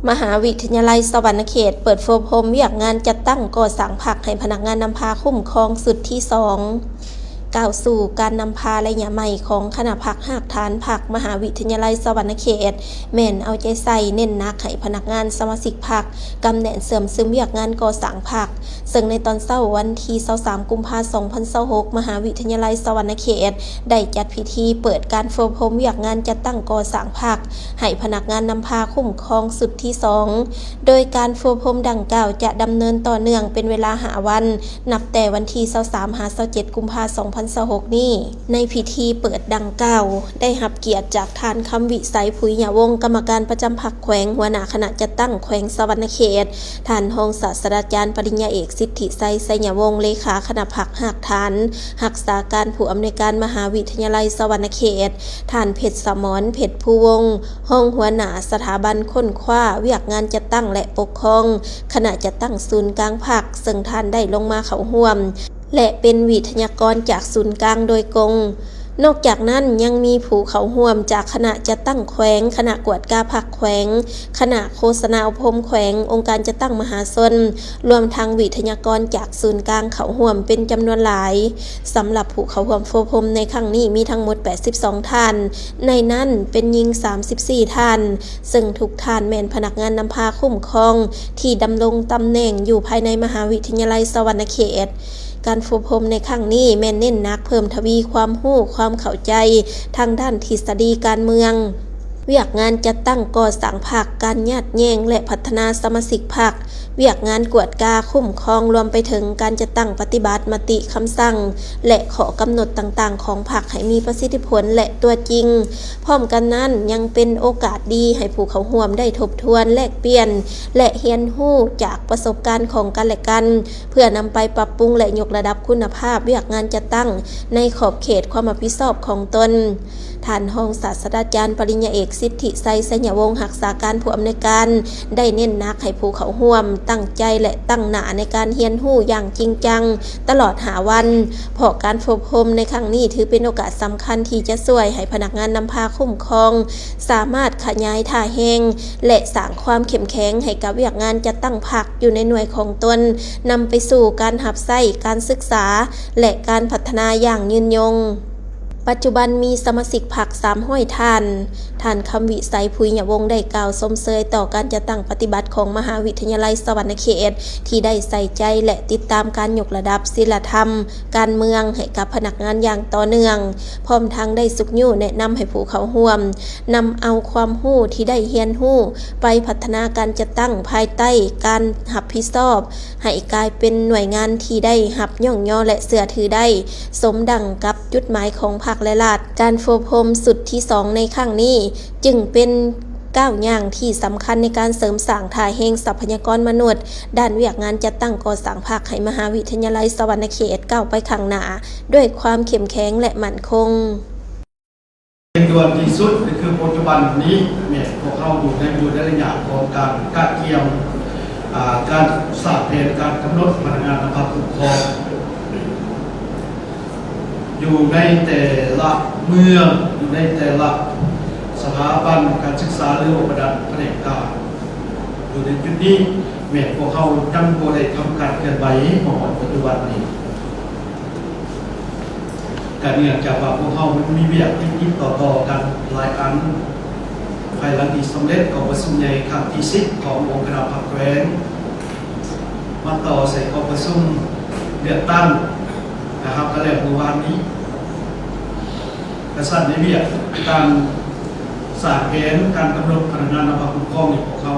ມະຫາວິທະຍາໄລສະຫວັນນະເຂດ ເປີດຝຶກອົບຮົມວຽກງານຈັດຕັ້ງກໍ່ສ້າງພັກໃຫ້ພະນັກງານນຳພາຄຸ້ມຄອງຊຸດທີສອງ. ກ່າວສູ່ການນຳພາໄລຍະໃໝ່ຂອງຄະນະພັກຮາກຖານພັກມະຫາວິທະຍາໄລສະຫວັນນະເຂດ ແມ່ນເອົາໃຈໃສ່ເນັ້ນໜັກໃຫ້ພະນັກງານສະມາຊິກພັກ ກຳແໜ້ນເຊື່ອມຊຶມວຽກງານກໍ່ສ້າງພັກ, ເຊິ່ງໃນຕອນເຊົ້າວັນທີຊາວສາມ ກຸມພາ ສອງພັນຊາວຫົກ ມະຫາວິທະຍາໄລສະຫວັນນະເຂດ ໄດ້ຈັດພິທີເປີດການຝຶກອົບຮົມວຽກງານຈັດຕັ້ງກໍ່ສ້າງພັກ ໃຫ້ພະນັກງານນຳພາຄຸ້ມຄອງຊຸດທີສອງ ໂດຍການຝຶກອົບຮົມດັ່ງກ່າວຈະດຳເນີນຕໍ່ເນື່ອງເປັນເວລາຫ້າວັນ ນັບແຕ່ວັນທີຊາວສາມ ຫາ ຊາວເຈັດ ກຸມພາ ສອງພັນຊາວຫົກນີ້. ໃນພິທີເປີດດັ່ງກ່າວ ໄດ້ຮັບກຽດຈາກທ່ານ ຄຳວິໄສ ຜຸຍຍະວົງ ກຳມະການປະຈຳພັກແຂວງ, ຫົວໜ້າຄະນະຈັດຕັ້ງແຂວງສະຫວັນນະເຂດ, ທ່ານຮອງສາດສະດາຈານປະລິນຍາເອກ ສິດທິໄຊ ໄຊຍະວົງ ເລຂາຄະນະພັກຮາກຖານ, ຮັກສາການຜູ້ອຳນວຍການມະຫາວິທະຍາໄລສະຫວັນນະເຂດ, ທ່ານ ເພັດສະໝອນ ເພັດພູວົງ ຮອງຫົວໜ້າສະຖາບັນຄົ້ນຄວ້າວຽກງານຈັດຕັ້ງ ແລະ ປົກຄອງ ຄະນະຈັດຕັ້ງສູນກາງພັກ, ເຊິ່ງທ່ານໄດ້ລົງມາເຂົ້າຮ່ວມ ແລະ ເປັນວິທະຍາກອນຈາກສູນກາງໂດຍກົງ. ນອກຈາກນັ້ນ ຍັງມີຜູ້ເຂົ້າຮ່ວມຈາກຄະນະຈັດຕັ້ງແຂວງ, ຄະນະກວດກາພັກແຂວງ, ຄະນະໂຄສະນາອົບຮົມແຂວງ, ອົງການຈັດຕັ້ງມະຫາຊົນ, ລວມທັງວິທະຍາກອນຈາກສູນກາງເຂົ້າຮ່ວມເປັນຈຳນວນຫຼາຍ. ສຳລັບຜູ້ເຂົ້າຮ່ວມຝຶກອົບຮົມໃນຄັ້ງນີ້ມີທັງໝົດແປດສິບສອງທ່ານ, ໃນນັ້ນເປັນຍິງສາມສິບສີ່ທ່ານ, ເຊິ່ງທຸກທ່ານແມ່ນພະນັກງານນຳພາຄຸ້ມຄອງທີ່ດຳລົງຕຳແໜ່ງຢູ່ພາຍໃນມະຫາວິທະຍາໄລສະຫວັນນະເຂດ. ການຝຶກອົບຮົມໃນຄັ້ງນີ້ແມ່ນເນັ້ນໜັກເພີ່ມທະວີຄວາມຮູ້ຄວາມເຂົ້າໃຈທາງດ້ານທິດສະດີການເມືອງ, ວຽກງານຈັດຕັ້ງກໍ່ສ້າງພັກ, ການຍາດແຍ່ງ ແລະ ພັດທະນາສະມາຊິກພັກ, ວຽກງານກວດກາຄຸ້ມຄອງ, ລວມໄປເຖິງການຈັດຕັ້ງປະຕິບັດມະຕິ, ຄຳສັ່ງ ແລະ ຂໍ້ກຳນົດຕ່າງໆຂອງພັກໃຫ້ມີປະສິດທິຜົນ ແລະ ຕົວຈິງ. ພ້ອມກັນນັ້ນ ຍັງເປັນໂອກາດດີໃຫ້ຜູ້ເຂົ້າຮ່ວມໄດ້ທົບທວນ, ແລກປ່ຽນ ແລະ ຮຽນຮູ້ຈາກປະສົບການຂອງກັນ ແລະ ກັນ ເພື່ອນຳໄປປັບປຸງ ແລະ ຍົກລະດັບຄຸນນະພາບວຽກງານຈັດຕັ້ງໃນຂອບເຂດຄວາມຮັບຜິດຊອບຂອງຕົນ. ທ່ານຮອງສາດສະດາຈານປະລິນຍາເອກ ສິດທິໄຊ ໄຊຍະວົງ ຮັກສາການຜູ້ອຳນວຍການ ໄດ້ເນັ້ນໜັກໃຫ້ຜູ້ເຂົ້າຮ່ວມຕັ້ງໃຈ ແລະ ຕັ້ງໜ້າໃນການຮຽນຮູ້ຢ່າງຈິງຈັງຕະຫຼອດຫ້າວັນ, ເພາະການຝຶກອົບຮົມໃນຄັ້ງນີ້ຖືເປັນໂອກາດສຳຄັນທີ່ຈະຊ່ວຍໃຫ້ພະນັກງານນຳພາຄຸ້ມຄອງ ສາມາດຂະຫຍາຍທ່າແຮງ ແລະ ສ້າງຄວາມເຂັ້ມແຂງໃຫ້ກັບວຽກງານຈັດຕັ້ງພັກຢູ່ໃນໜ່ວຍຂອງຕົນ, ນຳໄປສູ່ການຮັບໃຊ້, ການສຶກສາ ແລະ ການພັດທະນາຢ່າງຍືນຍົງ. ປັດຈຸບັນມີສະມາຊິກພັກສາມຮ້ອຍທ່ານ. ທ່ານ ຄຳວິໄສ ຜຸຍຍະວົງ ໄດ້ກ່າວຊົມເຊີຍຕໍ່ການຈັດຕັ້ງປະຕິບັດຂອງມະຫາວິທະຍາໄລສະຫວັນນະເຂດ ທີ່ໄດ້ໃສ່ໃຈ ແລະ ຕິດຕາມການຍົກລະດັບສິນລະທຳ ການເມືອງໃຫ້ກັບພະນັກງານຢ່າງຕໍ່ເນື່ອງ, ພ້ອມທັງໄດ້ຊຸກຍູ້ແນະນຳໃຫ້ຜູ້ເຂົ້າຮ່ວມ ນຳເອົາຄວາມຮູ້ທີ່ໄດ້ຮຽນຮູ້ໄປພັດທະນາການຈັດຕັ້ງພາຍໃຕ້ການຮັບຜິດຊອບ ໃຫ້ກາຍເປັນໜ່ວຍງານທີ່ໄດ້ຮັບຍ້ອງຍໍ ແລະ ເຊື່ອຖືໄດ້ ສົມດັ່ງກັບຈຸດໝາຍຂອງພັກ ແລະ ລັດ. ການຝຶກອົບຮົມຊຸດທີສອງໃນຄັ້ງນີ້ ຈຶ່ງເປັນກ້າວຍ່າງທີ່ສຳຄັນໃນການເສີມສ້າງທ່າແຮງຊັບພະຍາກອນມະນຸດ ດ້ານວຽກງານຈັດຕັ້ງກໍ່ສ້າງພັກໃຫ້ມະຫາວິທະຍາໄລສະຫວັນນະເຂດກ້າວໄປຂ້າງໜ້າດ້ວຍຄວາມເຂັ້ມແຂງ ແລະ ໝັ້ນຄົງ. ເລັ່ງດ່ວນທີ່ສຸດກໍຄືປັດຈຸບັນນີ້ແມ່ນພວກເຮົາຢູ່ໃນ ຢູ່ໃນໄລຍະຂອງການກະກຽມ ອ່າ ການສ້າງແຜນການກຳນົດພະນັກງານນຳພາຄຸ້ມຄອງ ຢູ່ໃນແຕ່ລະເມືອງ, ຢູ່ໃນແຕ່ລະສະຖາບັນການສຶກສາ ຫຼື ອອກໄປດ້ານພະແນກການ. ຢູ່ໃນຈຸດນີ້ແມ່ນພວກເຮົາຍັງບໍ່ໄດ້ທຳການເຄື່ອນໄຫວມາຮອດປັດຈຸບັນນີ້. ກະເນື່ອງຈາກວ່າພວກເຮົາມັນມີວຽກຕິດໆຕໍ່ໆກັນຫຼາຍອັນ. ພາຍຫຼັງທີ່ສຳເລັດກອງປະຊຸມໃຫຍ່ຄັ້ງທີສິບຂອງອົງຄະນະພັກແຂວງ ມາຕໍ່ໃສ່ກອງປະຊຸມເລືອກຕັ້ງນະຄັບ ກະແລ້ວມື້ວານນີ້. ກະຊັ້ນໃນວຽກການສ້າງແຜນການກຳນົດພະນັກງານນຳພາຄຸ້ມຄອງນີ້ ພວກເຮົາ